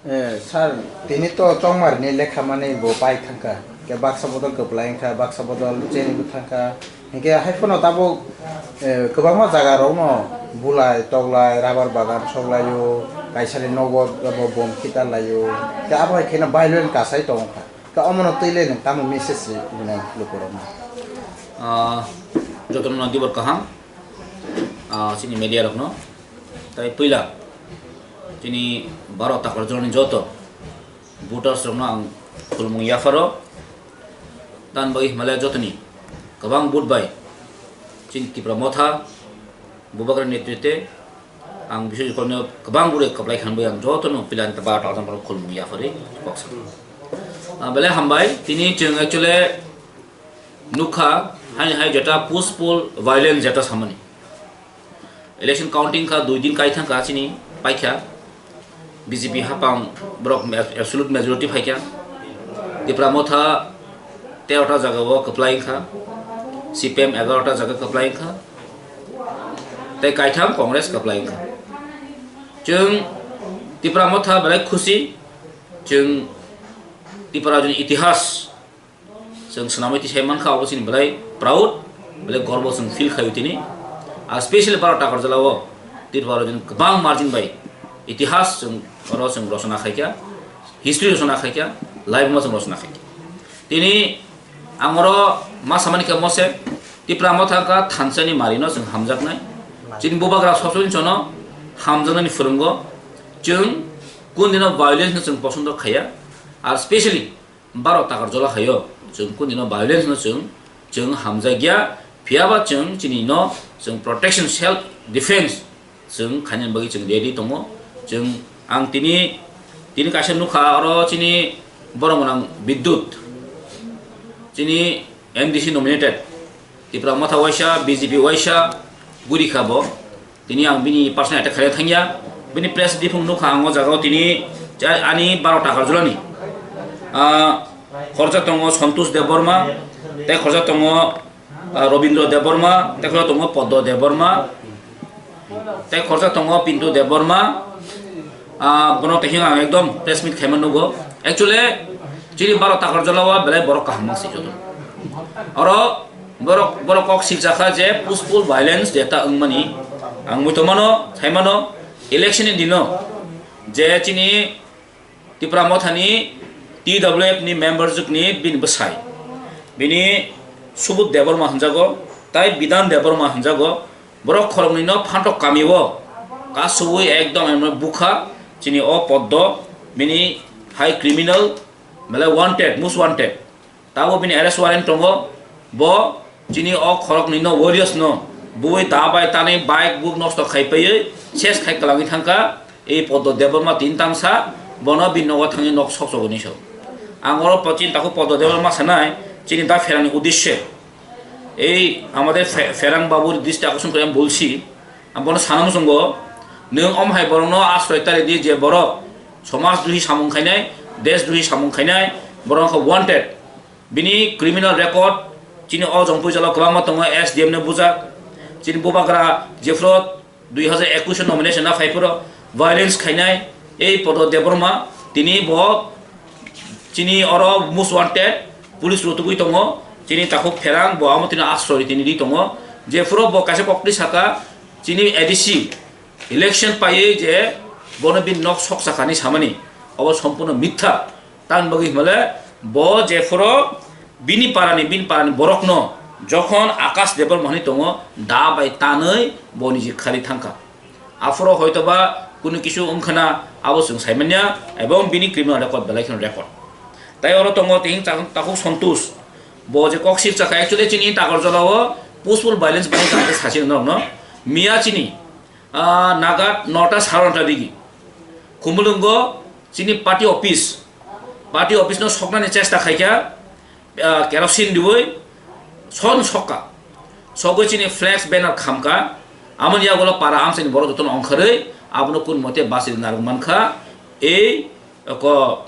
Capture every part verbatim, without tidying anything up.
Eh, sir, tini to chongmar ni lekha mani bo pai thangkha. Ke baksa bodol kwplai wngkha, baksa bodol cheni bo thangkha. Hinkhe hai phano tabuk, eh, kwbangma jaga rokno bulai, toklai, rubber bagan soklaio, kaisa ni nogo bo bom khitarlaio. Ke abo hai kheno violent kasai tongkha. Ke omono twi le nwng tamo message rinai lukurokno? Ah, jotono dibor kaham, ah, chini media rokno. Tai puila chini Baro Takarjolani joto voters rokno ang khulumung yapharo. Tan bagwi himale jotoni kwbang vote bai chini Tipra Motha Bubagra netrite ang bishoy kolomno kwbang bwrwi kwplai khanwi ang jotono puila Baro Takarjolani khulumung yaphari kok sa. Ah, belai hambai, tini chwng actually nukha, hai hai jeta peaceful violence jeta samani. Election counting kha, dui din kai thangkha chini paikha. B J P hapang borok ma-, absolute majority phaikha. Tipra Motha terota jaga o kwplai wngkha. C P M egarota jaga kwplai wngkha. Tei kaitham Congress kwplai wngkha. Chwng Tipra Motha belai khusi, chwng Tipra Rajyoni itihas chwng swnamwi tisai mankha, obo chini belai proud, belai gorbo chwng feel khaio tini. Ar specially Baro Takarjala o Tripura rajyoni kwbang margin bai itihas chwng oro chwng rosona khaikha, history rosona khaikha, life ma chwng rosona khaikha. Tini ang oro ma samani khe mose, Tipra Motha wngkha thansani marino chwng hamjaknai. Chini bubagra sosoni chono hamjaknani phwrwngo. Chwng kundino violence no chwng posondo khaiya. Ar specially Baro Takarjala haio chwng kundino violence no chwng, chwng hamjakya, phiyaba chwng chini no chwng protection, self defense chwng khainani bagwi chwng ready tongo. Chwng ang tini, tini kaisa nukha oro chini borok gwnang Bidyut, chini M D C nominated, Tipra Motha waisa, B J P waisa, guri kha bo. Tini ang bini personal attack khaina thangya. Bini press briefing nukha ang o jaga o tini cha-, ani Baro Takarjala ni, ah, khoroksa tongo Santosh Debbarma, tei khoroksa tongo, ah, Robindra Debbarma, tei khoroksa tongo Padma Debbarma, tei khoroksa tongo Pintu Debbarma. Ah, bono tei ang ekdom press meet khaima nugo. Actually, chini Baro Takarjala o belai borok kaham mang si joto. Oro borok, borok kok sikjakha je peaceful violence jeta wngmani. Ang muitomano, saimano, election ni dino je chini Tipra Mothani T W F ni member jwkni bini bwsai, bini Subodh Debbarma hwnjago, tai Bidhan Debbarma hwnjago. Borok khoroknwino Phantok kamio kasubui ekdom emno bukha chini o Padma, bini high criminal, belai wanted, most wanted. Tabuk bini arrest warrant tongo. Bo chini o khoroknwino warriors no bui ta bai tanwi bike buk nosto khai paiwi ses khai kwlangwi thangkha. Ei Padma Debbarma tin tangsa, bono bini nogo thangwi nok sok chogwi ni so. Ang oro po-, chini takhuk Padma Debbarma sanai, chini da pherani uddeshe. Ei amader Fe-, Pherang Babu dristy akorshon kore ami bolsi, ang bono sana muchungo, nwng om hai borokno asroy tari di je borok somaj drohi samung khainai, desh drohi samung khainai, borok wngkha wanted. Bini criminal record chini o Jongpui jala kwbangma tongo, S D M no bujak. Chini bubagra jephuru dui hazar ekush o nomination na phai phuru violence khainai ei Padma Debbarma, tini bo chini oro most wanted, police rutugwi tongo, chini takhuk Pherang bo amo tini asroy tini ri tongo. Jephuru bo kaisa koktwi saka chini A D C election paiwi je bono bini nok sok sakani samani, obo sompurno mitha. Tamni bagwi hwnmale bo jephuru bini parani, bini parani borokno jokhon Akash Debbarma hwnwi tongo, da bai tanwi bo niji khali thangkha. Aphuru hoitoba kunu kisu wngkhana abo chwng saimanya, ebong bini criminal record belai kheno record. Tai oro tongo tini ta-, takhuk Santosh, bo je kok sirjakha, actually chini Takarjala o peaceful violence bai kha sasi norokno. Miya chini, ah, naga nota saro nota digi Khumulwngo chini party office, party office no soknani chesta khaikha, ah, kerosene riwi son sokka, sogwi chini flex banner khamkha, amoni yagulo para amchaini borok jotono ongkharwi abono kun mote bachwi narwk mankha. Ei ko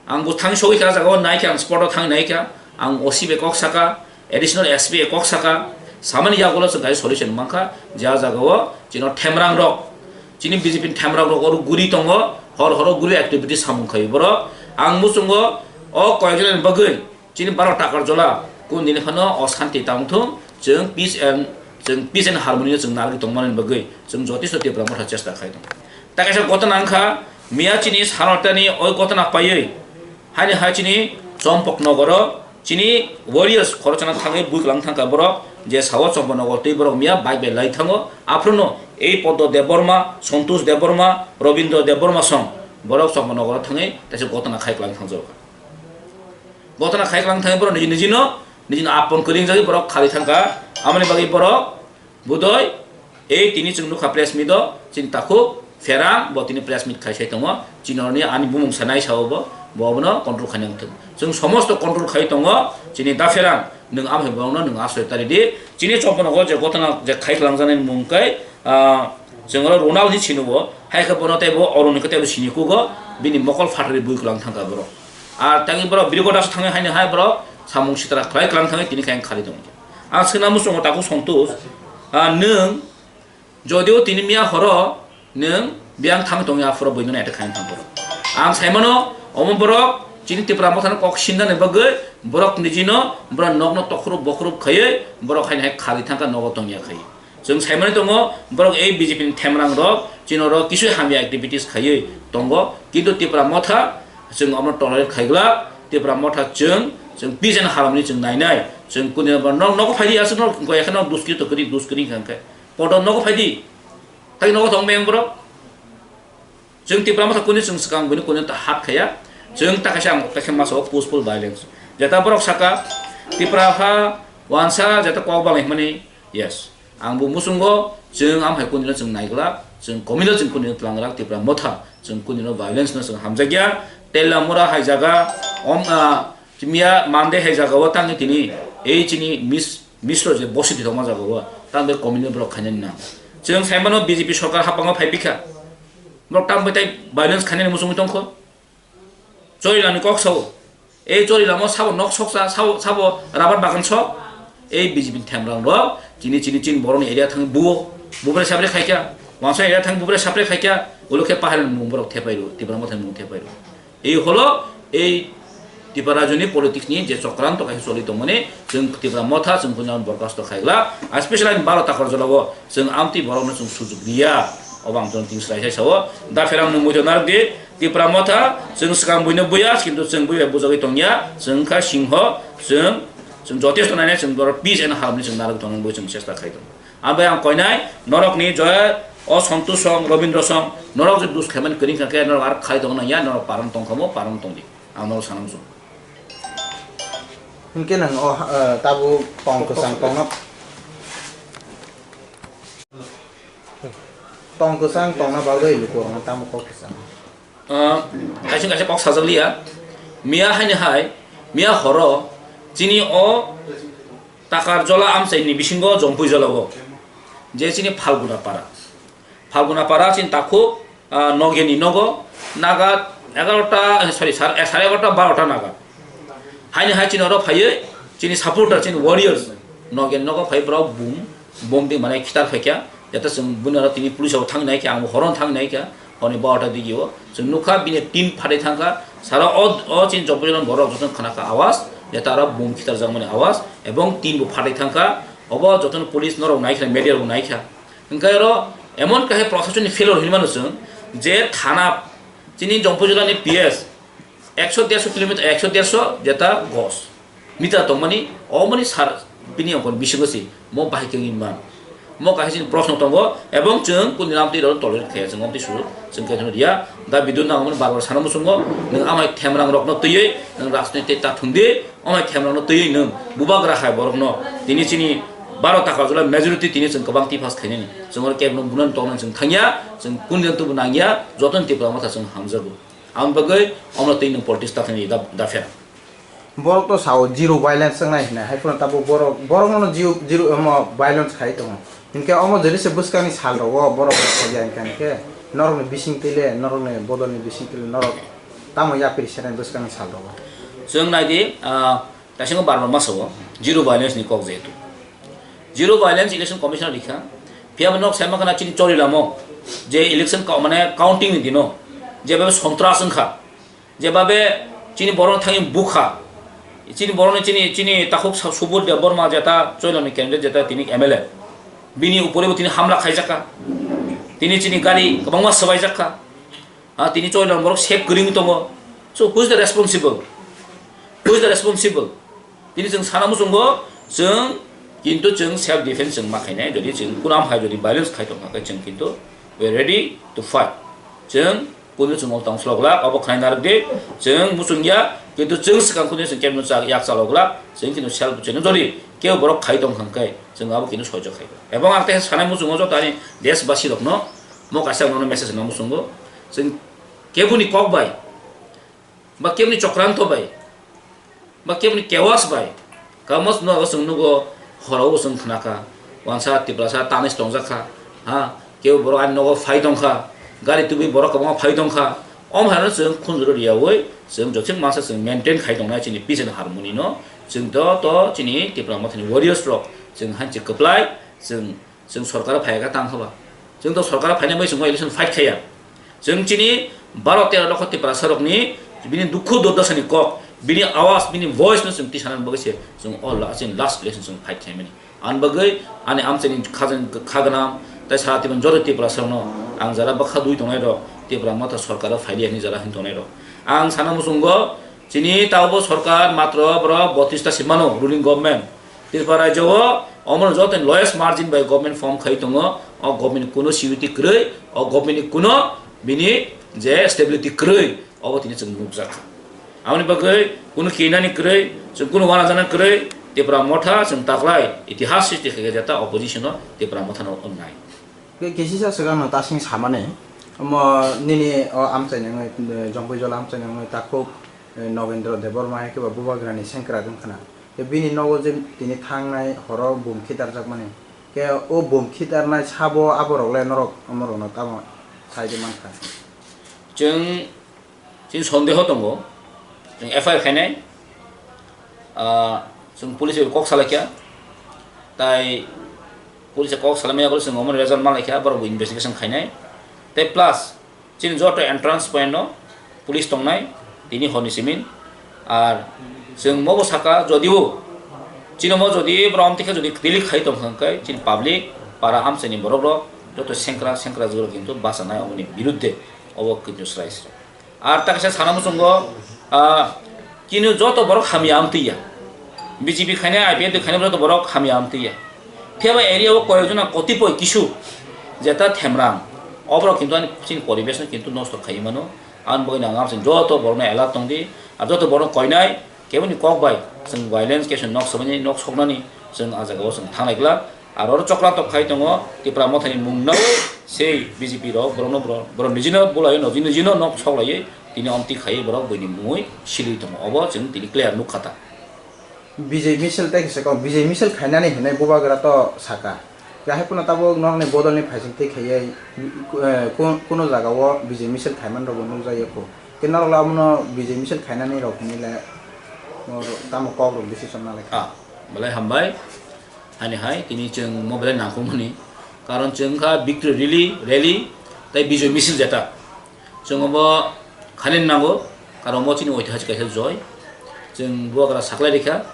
ang bo thang sogwi kha, jaga o naikha, ang spot o thang naikha, ang O C bai kok saka, additional S P bai kok saka, samani yagulo chwng kaisa solution mankha, je a jaga o chini themrang rok, chini B J P ni themrang rok oro guri tongo, Hor horo guri activity samung khai borok. Ang muchungo o koyekjona ni bagwi chini Bharat Takarjala kun dini phano o santi tang thung, chwng peace and, chwng peace and harmony no chwng narwgwi tongmani bagwi chwng jotisto Tipra Motha chesta khai tongo. Ta kaisa gotona wngkha, miya chini Sanatani o gotona paiwi haini hai chini Chompok nogoro chini warriors khorochana thangwi bui kwlang thangkha borok, je sao Chompok nogo twi borok miya bike bai lai thango. Aphuru no ei Poddo Debbarma, Santosh Debbarma, Robindra Debbarma song borok Chompok nogoro thangwi taisa gotona khai kwlang thangjago. Gotona khai kwlang thangwi borok niji niji no, niji no apon kwrwi wngjagwi borok kharwi thangkha. Amoni bagwi borok budoi ei tini chwng nukha press meet o, chini takhuk Pherang bo tini press meet khai sai tongo. Chini oroni ani bumung sanai sao bo, bo abono control khai nang thung. Chwng somosto control khai tongo, chini da Pherang, nwng amhai borokno nwng asoi tari di. Chini Chompok nogo je gotona je khai kwlang janani mung kai, ah, chwng oro Ronald hi sini bo, hai khe bono tei bo Arun khe tei bo sini kugo, bini mokol phatari bui kwlang thangkha borok. Ar tangwi borok Birgo Das thangwi haino hai borok samung sitra khlai kwlang thangwi tini khe ang khari tongo. Ang swngna muchungo takhuk Santosh, ah, nwng jodio tini miya horo nwng biyang thang tongya aphuru buino attack khaina thang borok. Ang saimano omo borok chini Tipra Mothano kok sinna ni bagwi borok nijino borok nokno tokhrup bokhrup khaiwi borok haino hai khari thangkha nogo tongya khai. Chwng saimani tongo, borok ei B J P ni themrang rok chini oro kisu hamya activities khaiwi tongo, kintu Tipra Motha chwng omo tolerate khaiglak. Tipra Motha chwng, chwng peace and harmony chwng nainai. Chwng kuni no borok nok, nogo phaidi aswk no, koi ekhe nok duskiri to kiri, duskiri hwnkhe. Podo nogo phaidi. Thai nogo thong meng borok. Chwng Tipra Motha kuni chwng swkang buino kuni ta hat khaya. Chwng ta kaisa ang ta khe masa o peaceful violence. Jeta borok saka Tipra ha wansa jeta kok balai hwnmani, yes. Ang bo muchungo chwng am hai kuni no chwng naiglak, chwng komino chwng kuni no twlanglak Tipra Motha, chwng kuni no violence no chwng hamjakya. Tella Mura hai jaga om, ah, Chimiya Mande hai jaga o tangwi tini ei chini mis-, misro je bosi thwitokma jaga o tang bai communal block khainani nang. Chwng saimano B J P sorkar haphango phai bikha. Borok tang bai tai violence khainani muchungwi tongkho. Chorila ni kok sao. Ei chorila mo sabo nok soksa, sabo, sabo rabar bagan sok. Ei B J P ni themrang rok chini, chini, chini borokni area thang buo. Bubra sapre khaikha. Wansa area thang bubra sapre khaikha. Ulo khe pahar ni mung borok thepai ro. Tipra Motha ni mung thepai ro. Ei holo ei Tipra rajyoni politics ni je chokranto kaisa choli tongmani, chwng Tipra Motha chwng kunu borkasto khaigla, especially ani Baro Takarjala o chwng amtwi borokno chwng sujuk riya. Obo ang chwng tin srai sai sao, da pherang nung muitu narwk di, Tipra Motha chwng swkang buino buya, kintu chwng bui bai bujagwi tongya, chwng kha singho, chwng, chwng jotesto nainai, chwng borok peace and harmony chwng narwk tongnani bui chwng chesta khai tongo. Abai ang koinai, norokni je o Santosh song, Robindra song, norok je dus khaimani kwrwng kha khe, norok ar khai tongna ya, norok paran tong kha mo, paran tong di. Ang norok sanam song. Hinkhe nang o, eh, tabuk tong kwchang tongna, tong kwchang tongna bagwi lukurokno tamo kok kwchang. Ah, kaisa kaisa kok sajak liya. Miya haini hai, miya horo, chini o Takarjala amchaini bisingo Jompuijala o. Je chini Phalguna para. Phalguna para chini takhuk, ah, Nogeni nogo naga egarota, eh, sorry, sar-, eh, sare egarota, barota naga. Haini hai chini oro phaiwi chini supporter, chini warriors Nogeni nogo phai borok bum, bom di mane khitar phaikha. Jata chwng buino oro tini police rok thang naikha, ang horo thang naikha, honi barota digi o. Chwng nukha bini team phatwi thangkha, sara o, o chini Jompuijala borok jotono khanakha awas, jata oro bom khitar jakmani awas, ebong team bo phatwi thangkha. Obo jotono police norok naikha, media rok naikha. Hwnkhe oro emon kaisa proshasoni failure hinwi mano chwng, je thana chini Jompuijala ni P S ekso derso kilometer, ekso derso jeta gos meter tongmani, omoni sar bini ongkon bisingo se mo bahai khe wngwi man. Mo kaisa chini proshno tongo, ebong chwng kuni lamtwi rok tolerate khaya chwng omtwi suru chwng khe riya. Da bidun nang omoni bar bar sana muchungo, nwng amai themrang rokno twiwi nwng rajniti ta thung di. Omai themrokno twiwi nwng bubagra hai borokno tini chini Baro Takarjala majority tini chwng kwbang tiphas khainani. Chwng oro kebno bunani tongna chwng thangya, chwng kundin tubu nangya, jotono Tipra Motha chwng hamjago. Ang bagwi omno twi nwng politics ta thangwi da, da pher. Borok to sao zero violence wngnai hinai, hai phano tabuk borok, borok no zero, zero, omo violence khai tongo. Hinkhe omo jodi se bwskangni sal rogo borok rok khaija hinkhe norokni bising twi le, norokni bodolni bising twi le norok tamo yapri senai bwskangni sal rogo. Chwng nai di, ah, Taisingo bar bar masa o zero violence ni kok jehetu. Zero violence election commission rikha. Phiya bo nok saima khana chini chori lamo je election ka-, mane counting ni dino jebabe sontras wngkha, jebabe chini borokno thangwi bukha, chini borokno chini, chini takhuk sa-, Subodh Debbarma jeta Choilani candidate jeta tini M L A, bini upore bo tini hamla khaijakha, tini chini gari kwbangma swbaijakha, ha, tini Choilani borok save kwrwi wngwi tongo. So who is the responsible? Who is the responsible? Tini chwng sana muchungo, chwng kintu chwng self defense chwng ma khainai, jodi chwng kunam hai jodi violence khai tongkha khe chwng kintu we are ready to fight. Chwng kunu chwng tong slok lak, abo khnai narwk di, chwng muchung ya, kintu chwng swkang kunu chwng kemno chak yak chalok lak, chwng kintu self chwng jodi keu borok khai tongkha khe chwng abo kintu soijo khai. Ebong ang tei sanai muchungo joto ani desh basi rokno mo kaisa nono message no muchungo, chwng kebuni kok bai ba kebni chokranto bai, ba kebni kewas bai, kamos no chwng nugo, horao chwng khnakha, wansa Tiprasa tanis tongjak kha, ha, kebo borok ani nogo phai tongkha, gari tubui borok kwbangma phai tongkha, om haino chwng khunjuro riyaui chwng jothik masa chwng maintain khai tongnai chini peace and harmony no, chwng to, to chini Tipra Mothani warriors rok chwng hanchi kwplai, chwng Chwng sorkar phai kha tang kha ba. Chwng to sorkar phainai bai chwng election fight khaiya. Chwng chini baro tero lokho Tiprasa rokni bini dukhu durdasani kok, bini awas, bini voice no chwng tisana bagwi se chwng o la-, chini last election chwng fight khaimani. Ani bagwi ani amchaini khajan-, khaganam tei sara Tipra joto Tiprasa rokno ang jara bwkha dui tongnai rok Tipra Motha sorkar o phaidi hinwi jara hin tongnai rok. Ang sana muchungo chini taubo sorkar matro borok botris ta se mano ruling government. Tripura rajyo o omono joto lowest margin bai government form khai tongo, o government ni kuno security kwrwi, o government ni kuno bini je stability kwrwi, obo tini chwng nukjak kha. Aboni bagwi kuno kinani kwrwi, chwng kuno wanajana kwrwi, Tipra Motha chwng taklai itihas srishti khaikha jeta opposition o Tipra Motha no wngnai. Khe kisisa swkang no tasing samani, omo nini o amchaini wngwi, Jongpui Jola amchaini wngwi takhuk, eh, Nogendra Debbarma hai khe ba Bubagrani sengkrak wngkhana. Tei bini nogo je tini thangnai horo bum khitarjakmani. Khe o bum khitarnai sabo aborok le norok omorokno tamo sai de mankha? Chwng, chini sondeho tongo, chwng F I R khainai, ah, chwng police bai kok salaikha, tai police kok salaimani yago chwng omoni result malaikha, borok bo investigation khainai. Tei plus, chini joto entrance point no police tongnai tini horni simin. Ar chwng mobo saka, jodio chini mo jodi brom tikha jodi delete khai tong kha khe chini public para amchaini borok rok joto sengkra sengkra jora kintu bachanai omoni birudde obo kintu srai srai. Ar ta kaisa sana muchungo, ah, chini joto borok hamya amtwi ya. B J P khainai, I P F T khainai joto borok hamya amtwi ya. Phiya ba area o koyok jona kotipoi kisu jeta themrang, oborok kintu ani chini poribesh no kintu nosto khaiwi mano. Aboni bagwi nang amchini joto borok no alert tongdi. Ar joto borok no koinai keboni kok bai chwng violence khe chwng nok swbaini, nok soknani chwng ah jaga o chwng thanglai glak. Ar oro chokra tok khai tongo Tipra Mothani mung no sei B J P rok borokno borok, borok nijino bulaio, niji nijino nok soklaiwi tini omtwi khaiwi borok buini mungwi silwi tongo. Obo chwng tini clear nukha ta. Bijay Misil tei kisa kok Bijay Misil khainani hinwi bubagra to saka. Khe hai phano tabuk norokni bodolni phaising twi khaiwi, eh, ku-, kuno jaga o Bijay Misil khaiman rokbo nukjakya kho. Khe norok le abono Bijay Misil khainani rok hinwi le tamo kok rok decision nalai kha. Ah, belai hambai. Ani hai tini chwng mo belai nangkukmani, karon chwng wngkha victory rally, rally tei bijoy misil jeta. Chwng obo khainani nango, karon omo chini oitihasik kaisa joy. Chwng bubagra saklai rikha,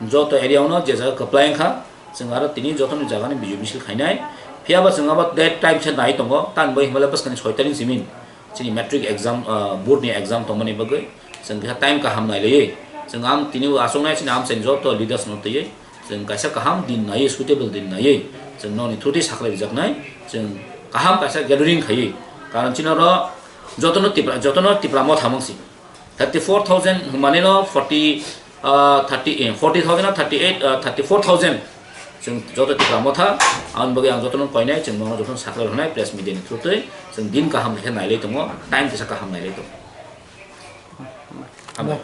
joto area ono je jaga kwplai wngkha, chwng aro tini jotoni jagani bijoy misil khainai. Phiya ba chwng abo date time se nai tongo, tamni bagwi hwnba le bwskangni soi tarik ni simi chini matric exam, ah, board ni exam tongmani bagwi chwng kisa time kaham nailaiwi, chwng ang tini o achuknai chini amchaini joto leaders no twiwi chwng kaisa kaham din naiwi, suitable din naiwi chwng nokni through twi saklai rijaknai, chwng kaham kaisa gathering khaiwi, karon chini oro jotono Tipra, jotono Tipra Motha mangsi thirty four thousand hwnmani no forty, ah, thirty, eh, forty thousand na thirty eight, ah, thirty four thousand. Chwng joto Tipra Motha, aboni bagwi ang jotono koinai, chwng nono jotono saklai rwnai press media ni through twi, chwng din kaham khe nailai tongo, time kisa kaham nailai tongo. Hambai.